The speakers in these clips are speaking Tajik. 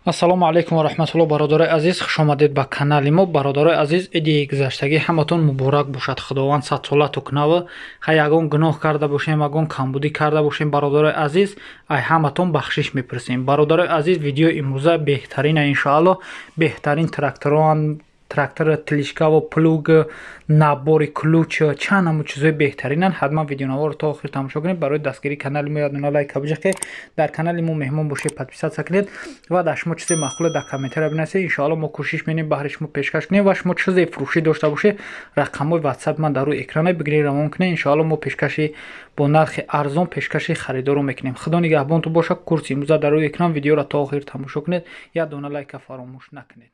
Ассалому алайкум ва раҳматуллоҳ, бародарои азиз, хуш омадед ба канали мо. Бародарои азиз, иди гузаштагӣ ҳаматон муборак бошад. Худованд садсолату кунава. Ҳай ягон гуноҳ карда бошем, ягон камбудӣ карда бошем, бародарои азиз, ай ҳаматон бахшиш мепурсем. Бародарои азиз, видеои имрӯза беҳтарина, иншоаллоҳ, беҳтарин тракторон, трактор, тележка ва плуг, набори ключ, чанд ҳамун чизҳои беҳтаринанд. Ҳатман видеонаворо то охир тамошо кунед. Барои дастгирии канали мо ядуна лайк бижақед, дар канали мо меҳмон бошед, подписаться кунед ва дар шумо чизе маъқуле дар комментария бинависед. Иншоалло мо кӯшиш менем баҳри шумо пешкаш кунем ва шумо чизе фурӯшӣ дошта бошед, рақамҳои ватсап ман дар рӯи экране бигиред, равон кунед. Иншоалло мо пешкаши бо нархи арзон пешкаши харидоро мекунем. Худо нигаҳбонтон бошад. Курси имрӯза дар рӯи экран, видеоро то охир тамошо кунед, як дона лайка фаромӯш накунед.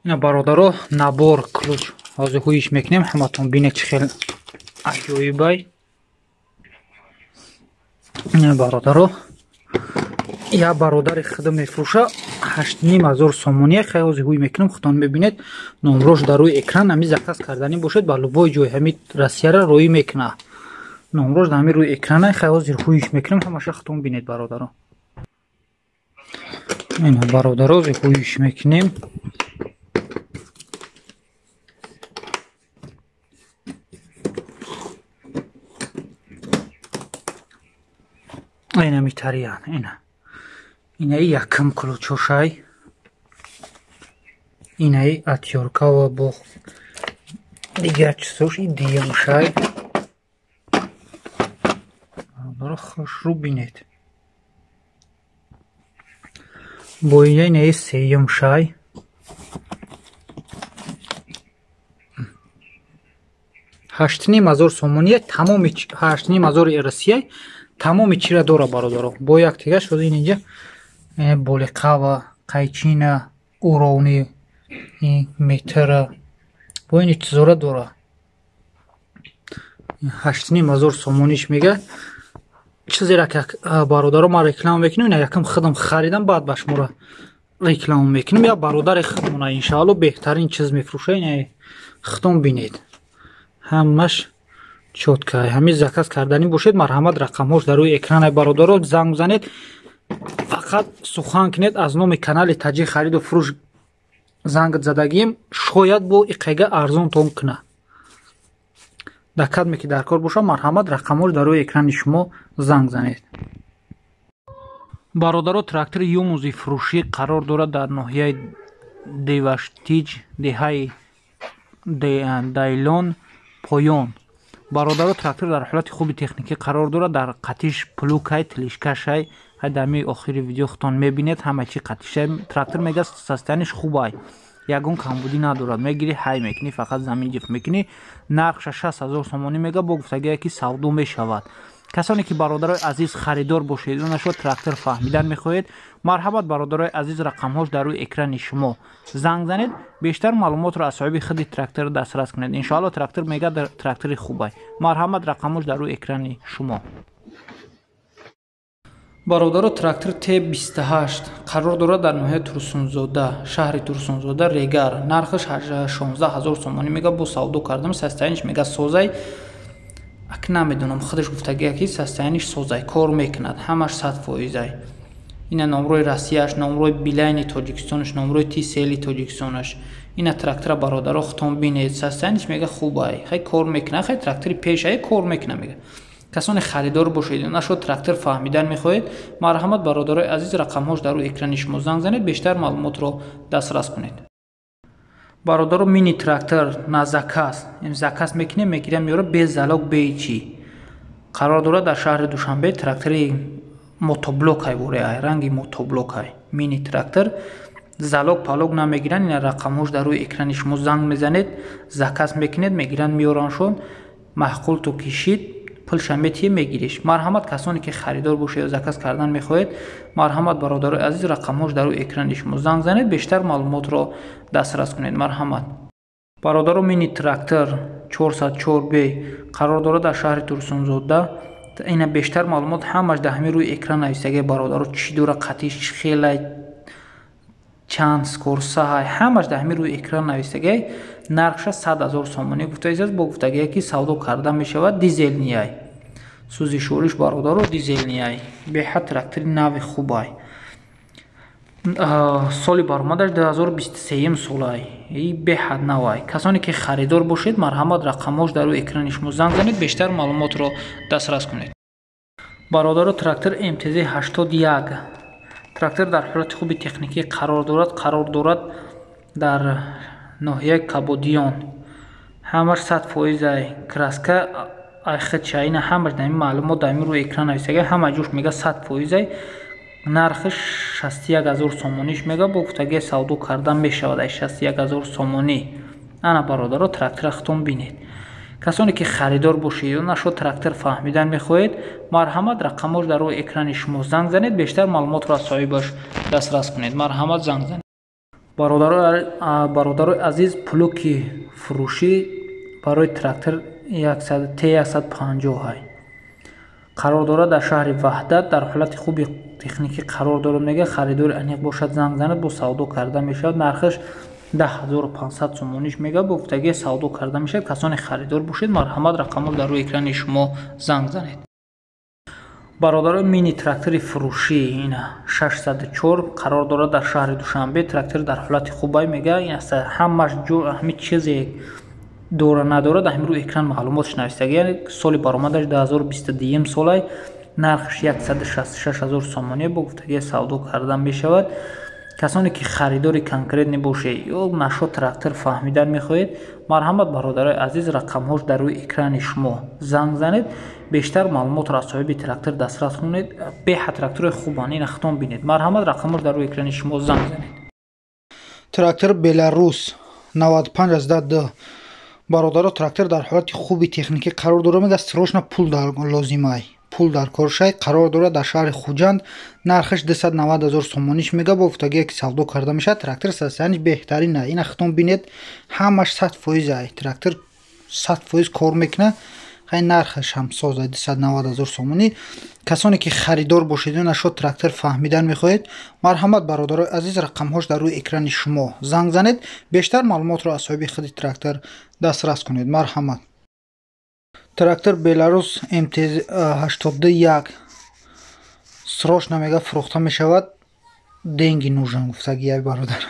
Ина бародаро, набор ключ ҳозир ҳуиш мекунем, ҳаматон бинед чӣ хел аҷоибай. Ина бародаро, як бародари худо мефурӯша 8500 сомония. Хай ҳозир ҳуй мекунем, худтон мебинед. Номрош дар рӯи экран, ҳами заказ карданӣ бошед, ба любой ҷой ҳами Россияра роӣ мекуна. Номрош дар ҳами рӯи экрана. Хай ҳозир ҳуиш мекунем, ҳамаша худтон бинед, бародаро. Ина бародаро, ҳозир ҳуиш мекунем. Ина митариян, ина. Инаи якм ключошай. Инаи отвёрка ва бо дигар чизош и дуюмшай. Бародаро, хушрӯ бинед. Бо инаи сеюмшай. 8500 сомония, тамоми 8500 Россия, тамоми чира дора, бародаро. Бо як тигаш шуда ин инҷа болиқава, қайчина, уровни, метра, бо ин чизора дора. 8500 сомониш мега. Чизера ки бародаро ман реклама мекунам, ина якам худам харидам, баъд ба шуморо реклама мекунам. Я бародари худмона, иншоалло, беҳтарин чиз мефурӯша, ина худтон бинед. Ҳамаш чётко. Ҳамин заказ карданӣ бошед, марҳамат, рақамҳош дар рӯи экран, бародаро, занг занед. Фақат сухан кунед аз номи канали Таҷик хариду фурӯш занг задагием, шояд бо иқега арзонтон куна. Дар кадме ки дар кор боша, марҳамат, рақамҳош дар рӯи экрани шумо, занг занед. Бародаро, трактори Юмузи фурӯшӣ қарор дорад дар ноҳияи Деваштич, деҳаи Дайлон поён. Бародаро, трактор дар ҳолати хуби техникӣ қарор дорад, дар қатиш плугай, тележка шай. Ҳай дар ми охири видео худтон мебинед, ҳама чи қатишай. Трактор мега состояние ш хубай, ягон камбудӣ надорад. Мегирӣ, ҳай мекунӣ, фақат замин ҷифт мекунӣ. Нархша 6000 сомонӣ мега, бо гуфтагие ки савдо мешавад. Касоне ки бародарои азиз харидор бошед, нашо трактор фаҳмидан мехоҳед, марҳамат, бародарои азиз, рақамҳош дар рӯи экрани шумо, занг занед, бештар маълумотро аз соҳиби худи трактор дастрас кунед. Иншоалло трактор мега трактори хубай. Марҳамат, рақамҳош дар рӯи экрани шумо. Бародаро, трактор Т28 қарор дорад дар ноҳияи Турсунзода, шаҳри Турсунзода, Регар. Нархаш 16000 сомонӣ мега, бо савдо кардам, состояние ш мега созай. Ак намедонам, худаш гуфтагия ки состояние ш созай, кор мекунад, ҳамаш 100%. Ина номрои Россияш, номрои Билайни Тоҷикистонаш, номрои Тисели Тоҷикистонаш. Ина трактора, бародаро, худтон бинед, состояние ш мега хубай, хай кор мекунад, хай трактори пешай кор мекунад мега. Касоне харидор бошед, нашо трактор фаҳмидан мехоҳед, марҳамат, бародарои азиз, рақамҳош дар рӯи экрани шумо, занг занед, бештар маълумотро дастрас кунед. Бародаро, мини трактор на заказ, заказ мекунем, мегирам, меёра, без залог, бе чӣ. Қарор дорад дар шаҳри Душанбе, трактори мотоблокай, бораи ранги мотоблокай. Мини трактор залог палог намегиранд, ина рақамҳош дар рӯи экрани шумо, занг мезанед, заказ мекунед, мегиранд, меёраншон, маъқул ту кишид, пулша метиҳӣ, мегириш. Марҳамат, касоне ки харидор бошед ё заказ кардан мехоҳед, марҳамат, бародарои азиз, рақамҳош дар рӯи экрани шумо, занг занед, бештар маълумотро дастрас кунед. Марҳамат. Бародаро, мини трактор 404 б қарор дорад дар шаҳри Турсунзода. Ина бештар маълумот ҳамаш дар ҳамин рӯи экран нависагия, бародаро, чӣ дора қатиш, чӣ хелай, Чанд скоростьай, ҳамаш дар ҳамин рӯи экран навистагиай. Нархша 100 000 сомонӣ гуфтаистааст, бо гуфтагие, ки савдо карда мешавад. Дизельныйай, сӯзишвориш, бародаро, дизельныйай. Беҳад трактори нави хубай. Соли баромадаш 2023 солай, беҳад навай. Касоне ки харидор бошед, марҳамат, рақамҳош дар рӯи экрани шумо, занг занед, бештар маълумотро дастрас кунед. Бародаро, трактор МТЗ 81. Трактор дар ҳолати хуби техникӣ қарор дорад. Қарор дорад дар ноҳияи Кабодиён. Ҳамаш 100%-ай, краска айхича. Ина, ҳамаш дар ин маълумот дар ин рӯи экран нависага. Ҳама ҷош мега 100%-ай. Нархиш 61 000 сомониш мега, бо гуфтагии савдо карда мешавад ай 61 000 сомонӣ. Ана, бародаро, трактора худтон бинед. Касоне ки харидор бошед ё нашо трактор фаҳмидан мехоҳед, марҳамат, рақамҳош дар рӯи экрани шумо, занг занед, бештар маълумотро аз соҳибаш дастрас кунед. Марҳамат, занг занед. Бародарои азиз, плуги фурӯшӣ барои трактор Т150 қарор дорад дар шаҳри Ваҳдат, дар ҳолати хуби техникӣ қарор дорад. Мега, харидори аниқ бошад, занг занад, бо савдо карда мешавад. Нархаш 10 500 сомониш мега, бо гуфтагии савдо карда мешавад. Касоне харидор бошед, марҳамат, рақамҳо дар рӯи экрани шумо, занг занед. Бародарои, мини трактори фурӯшӣ ина 604 қарор дорад дар шаҳри Душанбе. Трактор дар ҳолати хубай, мега. Ҳамаш ҳами чизе дора надорад, ҳамин рӯи экран маълумотш навистага. Яъне соли баромадаш 2022 солай, нархш 166 000 сомонӣ, бо гуфтагии савдо карда мешавад. Касоне ки харидори конкретный бошед ё нашо трактор фаҳмидан мехоҳед, марҳамат, бародарои азиз, рақамҳош дар рӯи экрани шумо, занг занед, бештар маълумотро аз соҳиби трактор дастрас кунед. Беҳад тракторои хубанд, ина худтон бинед. Марҳамат, рақамҳош дар рӯи экрани шумо, занг занед. Трактор Беларус 95 д. Бародаро, трактор дар ҳолати хуби техникӣ қарор дорад. Мега, срочно пул лозимай, пул дар коршай. Қарор дорад дар шаҳри Хуҷанд. Нархаш 290 000 сомониш мега, бо гуфтагие ки савдо карда мешавад. Трактор состояниеш беҳтарин, ина худтон бинед, ҳамаш 100%-ай. Трактор 100% кор мекунад. Хай, нархаш ҳам созай, 290 000 сомонӣ. Касоне ки харидор бошед ё нашо трактор фаҳмидан мехоҳед, марҳамат, бародарои азиз, рақамҳош дар рӯи экрани шумо, занг занед, бештар маълумотро аз соҳиби худи трактор дастрас кунед. Марҳамат. Трактор Беларус МТ 81 срочно, мега, фурӯхта мешавад, деньги нужен гуфтагияй, бародар.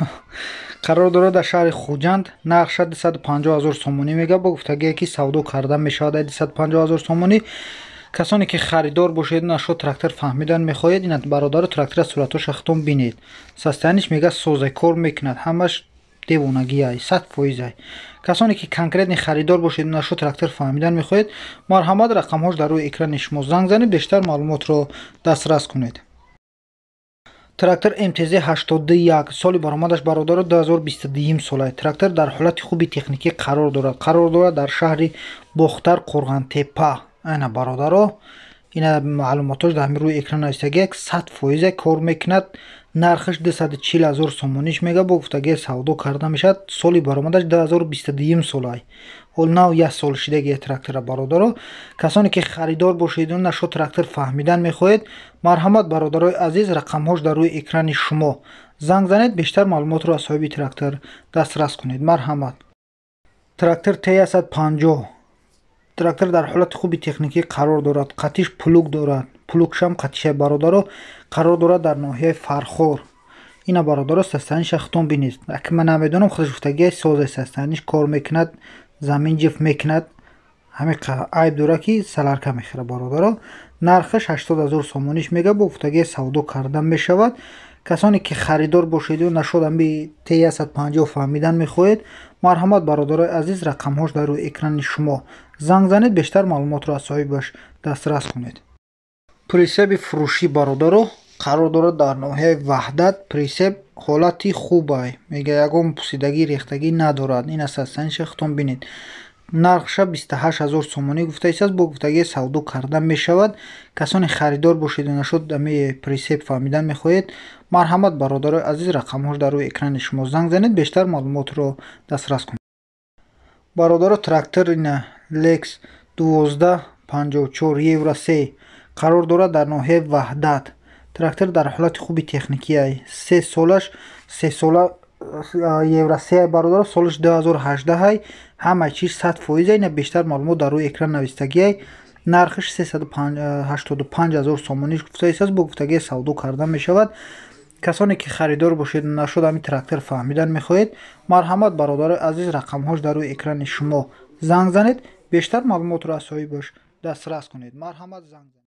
Қарор дорад дар шаҳри Хуҷанд. Нархша 250 000 сомонӣ мега, бо гуфтагие ки савдо карда мешавад ай 250 000 сомонӣ. Касоне ки харидор бошед, нашо трактор фаҳмидан мехоҳед, ина, бародару, трактора суратоша худтон бинед. Состояниеш, мега, созай, кор мекунад, ҳамаш девонагиай, 100%-ай. Касоне ки конкретный харидор бошед, нашо трактор фаҳмидан мехоҳед, марҳамат, рақамҳош дар рӯи экрани шумо, занг занед, бештар маълумотро дастрас кунед. Трактор МТЗ 81, соли баромадаш, бародаро, 2022 солай. Трактор дар ҳолати хуби техникӣ қарор дорад. Қарор дорад дар шаҳри Бохтар, Қурғантепа. Ана, бародаро, ина маълумотош дар ҳамин рӯи экран навистагия. 100%-а кор мекунад. Нархаш 240 000 сомониш мега, бо гуфтагия савдо карда мешавад. Соли баромадаш 2022 солай, ҳол нав як сол шидагия трактора. Бародаро, касоне ки харидор бошеду нашо трактор фаҳмидан мехоҳед, марҳамат, бародарои азиз, рақамҳош дар рӯи экрани шумо, занг занед, бештар маълумотро аз соҳиби трактор дастрас кунед. Марҳамат. Трактор Т150. Трактор дар ҳолати хуби техникӣ қарор дорад, қатиш плуг дорад, плугшам қатиша. Бародаро, қарор дорад дар ноҳияи Фархор. Ина, бародаро, состояниеша худтон бинед. Аки ман намедонам, худаш гуфтагия созай, состояниеш, кор мекунад, замин ҷифт мекунад. Ҳамин айб дорад, ки солярка мехӯрад. Бародаро, нархаш 80 000 сомониш мега, бо гуфтагия савдо карда мешавад. Касоне ки харидор бошеду нашод ами Т150 фаҳмидан мехоҳед, марҳамат, бародарои азиз, рақамҳош дар рӯи экрани шумо, занг занед, бештар маълумотро аз соҳибаш дастрас кунед. Прицепи фурӯшӣ, бародаро, қарор дорад дар ноҳияи Ваҳдат. Прицеп ҳолати хубай, мега, ягон пусидагӣ, рехтагӣ надорад. Ин аст состояниеша, худтон бинед. Нархша 28 000 сомонӣ гуфта истааст, бо гуфтагии савдо карда мешавад. Касоне харидор бошеду нашуд ами прицеп фаҳмидан мехоҳед, марҳамат, бародарои азиз, рақамҳош дар рӯи экрани шумо, занг занед, бештар маълумотро дастрас кунед. Бародаро, трактор ина Лекс 1254 Евро 3 қарор дорад дар ноҳияи Ваҳдат. Трактор дар ҳолати хуби техникиай. Се солаш, се сола Евро се, бародаро, солаш 2018-ай. Ҳамаи чиз 100%. Ина, бештар маълумот дар рӯи экран навистагиай. Нархаш 385 ҳазор сомонӣ гуфтаистааст, бо гуфтагии савдо карда мешавад. Касоне ки харидор бошед, нашуд ҳамин трактор фаҳмидан мехоҳед, марҳамат, бародарои азиз, рақамҳош дар рӯи экрани шумо, занг занед, бештар маълумотро аз соҳибаш дастрас кунед. Марҳамат, занг занед.